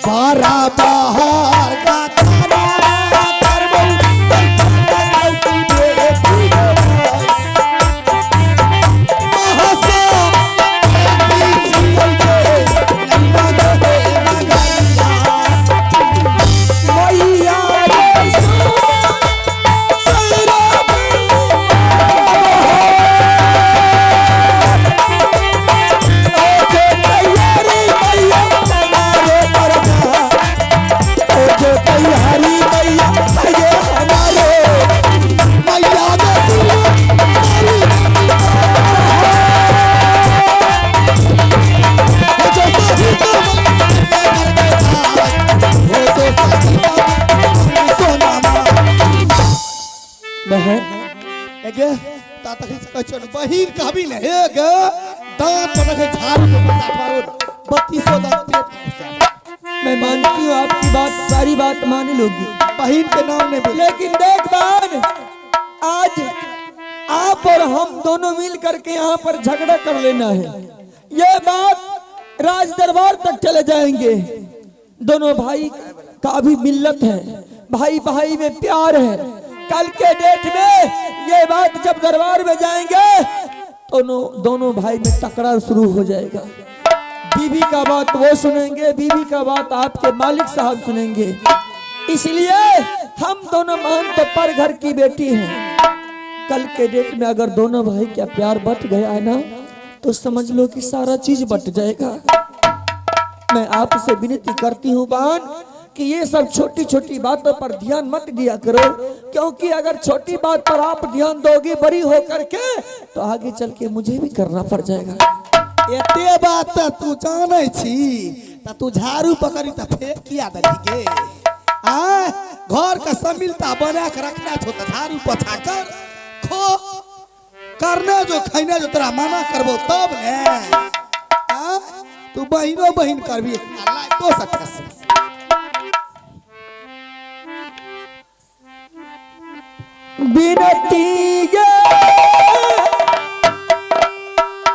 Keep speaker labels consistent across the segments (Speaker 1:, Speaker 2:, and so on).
Speaker 1: बारा बाहर का खाना करबो
Speaker 2: मैया रे बहन
Speaker 1: एगे ता तखन से कहै छियौ ने, बहिन कहबी ने हे गे दांत पर रखे झाड़ू के पैसा मारो 3200 दांत पेट में घुसा दे।
Speaker 2: मैं मानती हूँ आपकी बात, सारी बात मान लोगी,
Speaker 1: बहिन के नाम नहीं बोल।
Speaker 2: लेकिन देख बहन, आज आप और हम दोनों मिल करके यहाँ पर झगड़ा कर लेना है। ये बात राज दरबार तक चले जाएंगे। दोनों भाई का भी मिल्लत है, भाई भाई में प्यार है। कल के डेट में ये बात जब दरबार में जाएंगे तो दोनों भाई में तकरार शुरू हो जाएगा। बीवी का बात वो सुनेंगे, बीवी का बात आपके मालिक साहब सुनेंगे। इसलिए हम दोनों मान तो पर घर की बेटी हैं। कल के डेट में अगर दोनों भाई का प्यार बट गया है ना, तो समझ लो कि सारा चीज बट जाएगा। मैं आपसे विनती करती हूँ बहन कि ये सब छोटी छोटी बातों पर ध्यान मत दिया करो, क्योंकि अगर छोटी बात पर आप ध्यान दोगे बड़ी हो करके तो आगे चल के मुझे भी करना पड़ जाएगा।
Speaker 1: एते बात त तू जानै छी त तू झाड़ू पकड़ी त फेंक किया दली गे। आ घर का समिलता बना के रखना छो त झाड़ू पोछा कर खो करने जो खैने जो तोरा मना करबो तब ने। आ तू बहिनो बहिन करबी तो सठस।
Speaker 2: विनती गे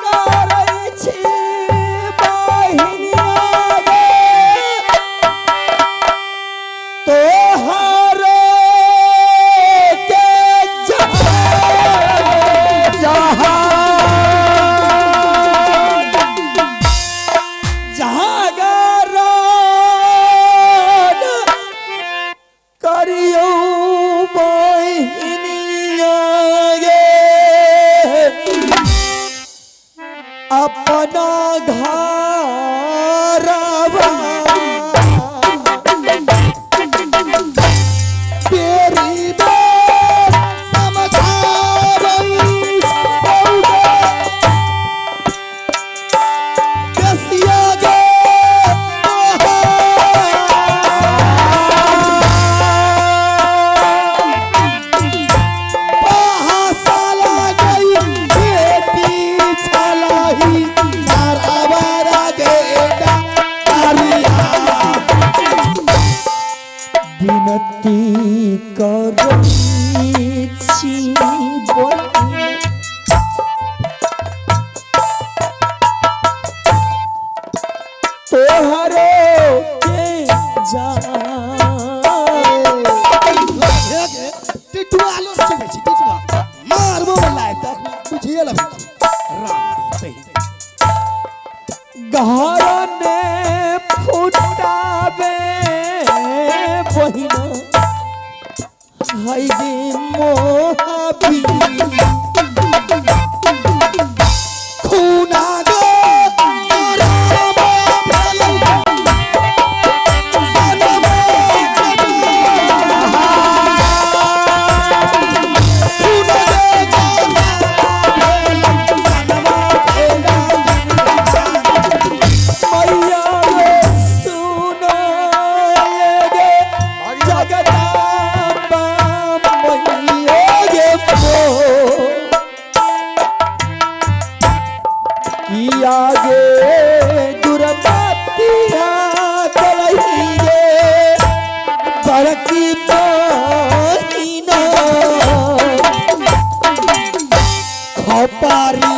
Speaker 2: करै छी बहिनिया गे, तोहर के जहाँ जागरण करियौ बहिनिया गे, अपना घरवा
Speaker 1: बेरी बेर समझाबै छौ बेसिया गे पहासाला गई बेटी छलाही बराबर गे डारिया।
Speaker 2: विनती करै छी बहिन, तोहरो के जान
Speaker 1: टिटुआ लो चुबै छी टिटुआ मारबो लाय तक बुझिए लबी राम
Speaker 2: घर ने फुटाबे बहिना, हाय गे मोहाबी
Speaker 1: खूना गो राम भेलै सनमा खूना गो भेलै सनमा भेलै।
Speaker 2: मैया रे सुन गे जगदम्बा मैया गे किया गे दुर्मतिया चलही गे बड़की बहिना
Speaker 1: खपारी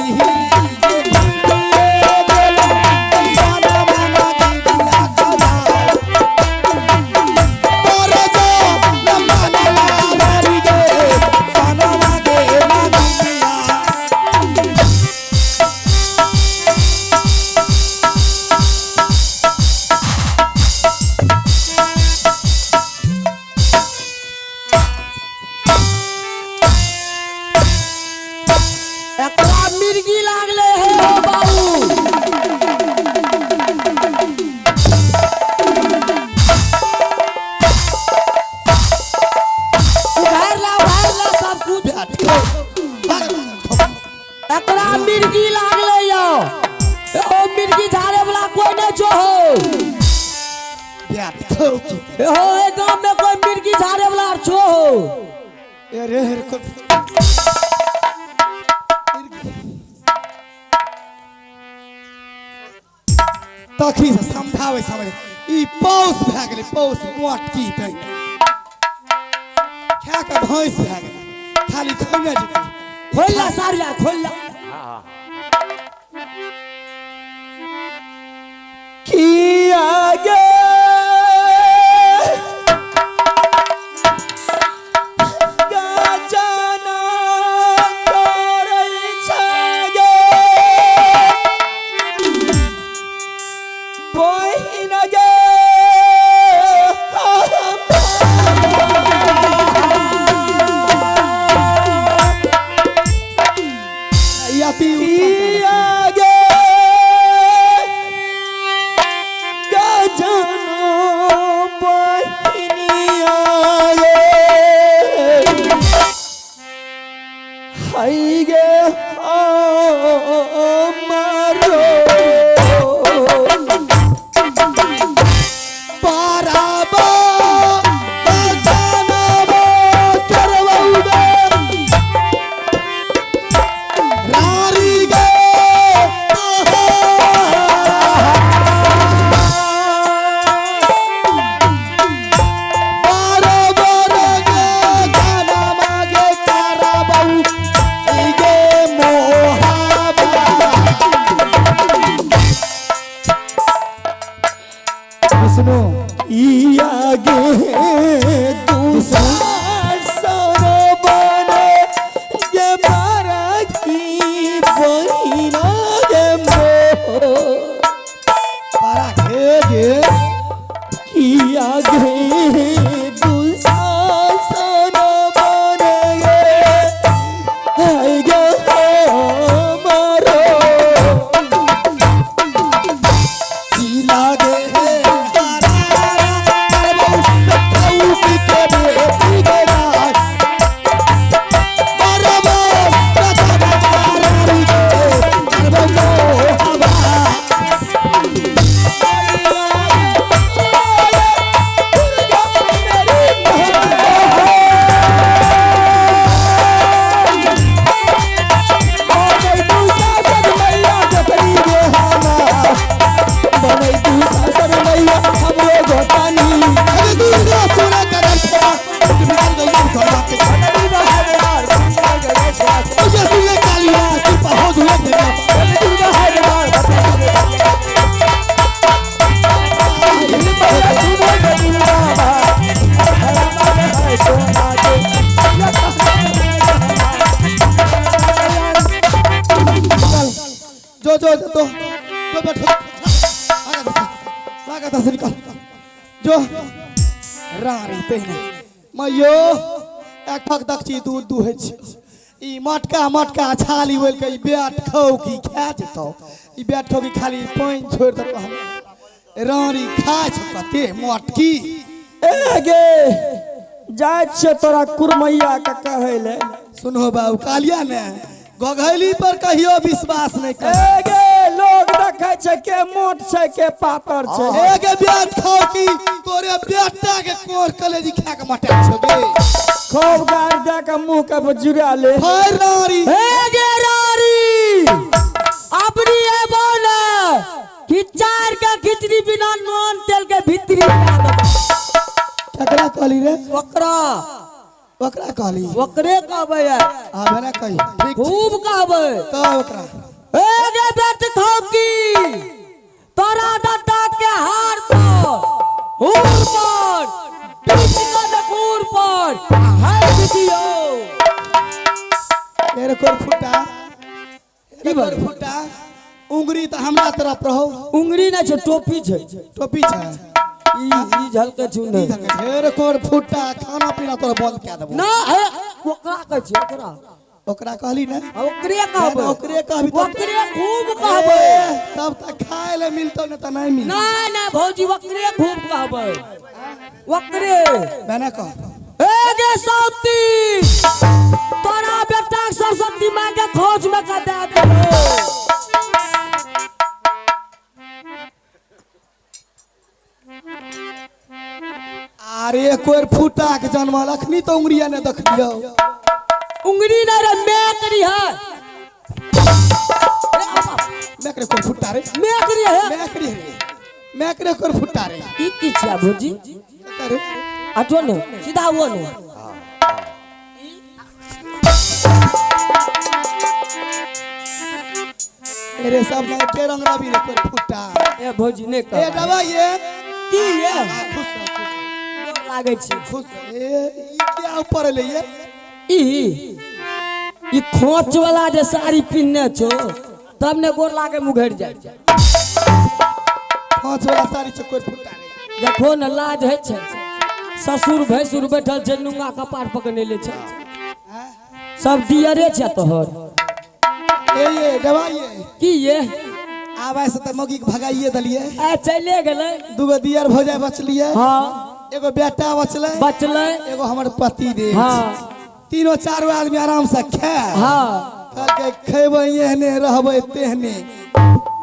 Speaker 1: बैठ खौकी।
Speaker 3: हो ए गांव में कोई मिर्गी झाड़े वाला आर छो हो।
Speaker 1: अरे हर को तखी से समझावे समझ ई पौस भए गेलै, पौस मोटकी तै खा के भैंस भए गेलै, खाली खैने जेतै।
Speaker 3: खोल ला सारिया खोल ला।
Speaker 2: की आगे गाजना करै छै गे बहिन गे
Speaker 1: ई अति
Speaker 2: की आगे गजना बहिनिया गे हाय गे हमारो
Speaker 1: बराबर गजनबो करबौ गे रारी गे। बराबर गजनमा गे करबौ ई गे मोहाबा। विष्णु
Speaker 2: ई आगे दुशासन बने गे मारा की बहिना गे मोह
Speaker 1: पारा घे गे
Speaker 2: की आगे दुशासन बने गे हाय गे हमारो
Speaker 1: चीला गे हरा करबौ खौकी के बेटी गे राज। बराबर गजनमा रारी गे करबौ मोहबा। अरे दुर्गा सुना करम पा बिगाड़ गई सदा के ओये सुने कालिया कृपा हो दुए देवा। जो जो जो तो जो बैठो आगा दस से निकल जो रारी तेने मयो एकठक दक्षी दूध दुहै छी ई मटका मटका छाली बोल के ई बैठ खौ की खा जेतौ ई बैठ खौ की खाली पानि छोड़ि देतौ हमरा रानी खाइ छौ कते मटकी।
Speaker 2: ए गे जाइ छियै तोरा कुरमैया के कहै ले।
Speaker 1: सुनो बाबू कालिया ने गघैली पर कहियो विश्वास नहीं कर।
Speaker 2: ए गे लोग देखै छै के मोट छै के पातर छै।
Speaker 1: ए गे बैठ खौ की तोरे बेटा के कोर कलेजी खा के मटा छौ गे।
Speaker 2: खूब गारि दे के मुंह के जुड़ा ले।
Speaker 1: हाय रानी
Speaker 3: हे गे रारी अपनी ए बोल कि चार के खिचड़ी बिना नून तेल के भीतरी खा देबो।
Speaker 1: केकरा कहली रे?
Speaker 3: ओकरा
Speaker 1: ओकरा कहली।
Speaker 3: ओकरे कहबै यार।
Speaker 1: आ भेना कही ठीक छै।
Speaker 3: खूब कहबै।
Speaker 1: कह ओकरा।
Speaker 3: ए गे बेट खौकी तोरा दादा के हार पर हुर पर बीच के नकुर पर हाय दियो।
Speaker 1: तेरे कोर फुटा
Speaker 3: की
Speaker 1: कोर फुटा उंगरी त हमरा तरफ रहो।
Speaker 3: उंगरी ना छै टोपी छै।
Speaker 1: टोपी छै
Speaker 3: ई ई झलके छु
Speaker 1: ई
Speaker 3: नै
Speaker 1: धके ढेर कोर फुटा खाना पीना तोरा बंद कए देबो।
Speaker 3: ना हे ओकरा कहै छै ओकरा
Speaker 1: ओकरा कहली ने
Speaker 3: आ ओकरे कहबै।
Speaker 1: ओकरे कहबी तब
Speaker 3: ओकरे खूब कहबै।
Speaker 1: तब तक खाए ले मिलतो ने त नहीं मिल।
Speaker 3: ना ना भौजी ओकरे खूब कहबै ओकरे।
Speaker 1: मैंने कह
Speaker 3: ए गे सौती तोरा बेटा सरस्वती माँ के खोज में का दे देबो।
Speaker 1: अरे एक बेर फूटा के जनमल अखनी तो उंगरिया ने देखलियो।
Speaker 3: उंगरी नहीं रे, मैं करी है।
Speaker 1: मैं करे कोन फुट्टा रे?
Speaker 3: मैं करी है।
Speaker 1: मैं करी रे, मैं करे कोन फुट्टा रे?
Speaker 3: ई की छिया भौजी?
Speaker 1: अरे
Speaker 3: हटो ने, सीधा हुओ ने।
Speaker 1: अरे सब ना के रंग रवि रे कोन फुट्टा।
Speaker 3: ए भौजी ने
Speaker 1: ए
Speaker 3: कह
Speaker 1: दवा ये
Speaker 3: की ये
Speaker 1: खुश रह, खुश रह,
Speaker 3: लागै छी।
Speaker 1: खुश रह। ए ई क्या ऊपर ले ये?
Speaker 3: ई ई खोच वाला जे साड़ी पिन्ने छो तब ने गोर लागे मुघड़ जाय छै।
Speaker 1: पांच वाला साड़ी छै कोई फुट्टा रे।
Speaker 3: देखो न लाज है छै, ससुर भैंसुर बैठल छै, नुंगा कपार पकड़ने ले छै, सब दियरे छै तोहर।
Speaker 1: ए ये दवा ये
Speaker 3: की ये?
Speaker 1: आबै से त मौगी के भगाइए दलिए।
Speaker 3: आ चले गेलै।
Speaker 1: दूगो दियर भौजाई बचलिए।
Speaker 3: हाँ।
Speaker 1: एगो बेटा बचलै।
Speaker 3: बचलै।
Speaker 1: एगो हमर पति देव।
Speaker 3: हाँ।
Speaker 1: तीनों चारो आदमी आराम से खाए।
Speaker 3: हाँ।
Speaker 1: कहलकै खेबै एहने रहबै तेहने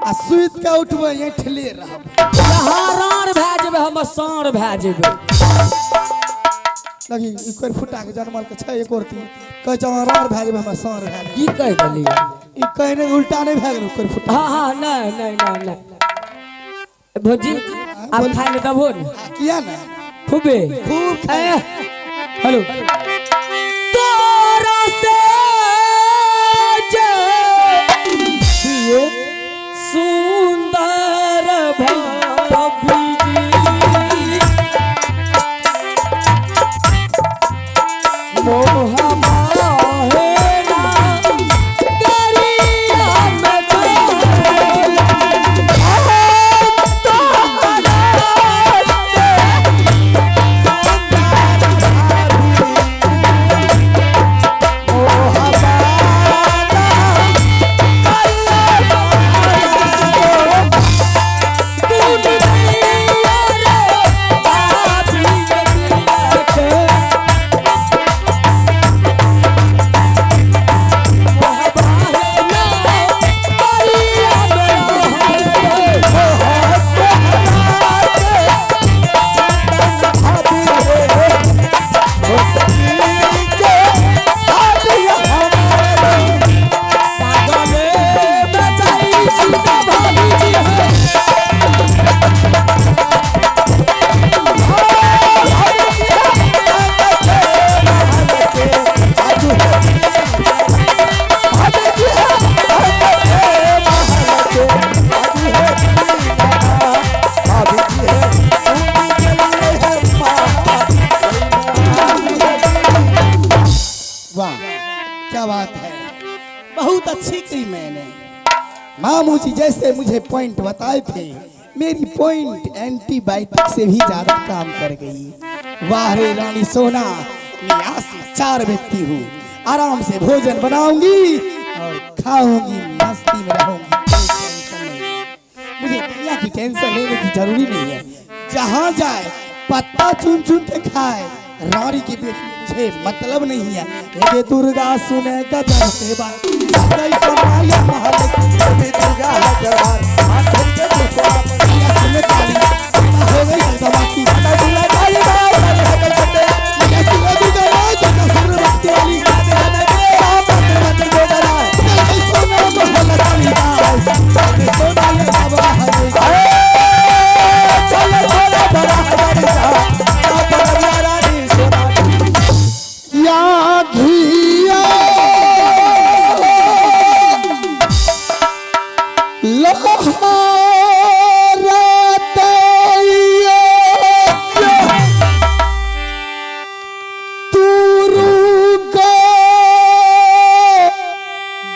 Speaker 1: आ सुति के उठबै ऐठले रहबै।
Speaker 3: यहाँ राड़ भए जेबै, हम साँढ़ भए जेबै।
Speaker 1: लगी ई कोइ फुटा के जनमल के छै एको रत्ती कहै छै अहाँ राड़ भए जेबै, हमरा साँढ़ भए जेबै।
Speaker 3: की कहि देलियै?
Speaker 1: ई कहने उल्टा नहि भए गेल कोइ फुटा?
Speaker 3: हाँ हाँ, नहीं नहीं नहीं नहीं भौजी, आब खाइ लए देबहो ने?
Speaker 1: किया ने।
Speaker 3: खूबे।
Speaker 1: खूब खाइ।
Speaker 3: ए, हेलो तोरा से जे सुंदर भाभी जी मोह माहेना गरिया में चल।
Speaker 1: वाह क्या बात है, बहुत अच्छी की मैंने। मामू जी जैसे मुझे पॉइंट बताए थे, मेरी पॉइंट एंटीबायोटिक से भी ज्यादा काम कर गई। वाह रे रानी सोना, मैं आज से 4 व्यक्ति हूँ, आराम से भोजन बनाऊंगी और खाऊंगी, मस्ती में रहूंगी, कोई टेंशन नहीं। मुझे दुनिया की टेंशन लेने की जरूरी नहीं है। जहाँ जाए पत्ता चुन चुन के खाए, रानी की बेटी मुझे मतलब नहीं है। हे दुर्गा सुने गजब से बात, सदै सुनाया महल की।
Speaker 2: दुर्गा दरबार हाथ धर के दुर्गा
Speaker 1: सुने ताली।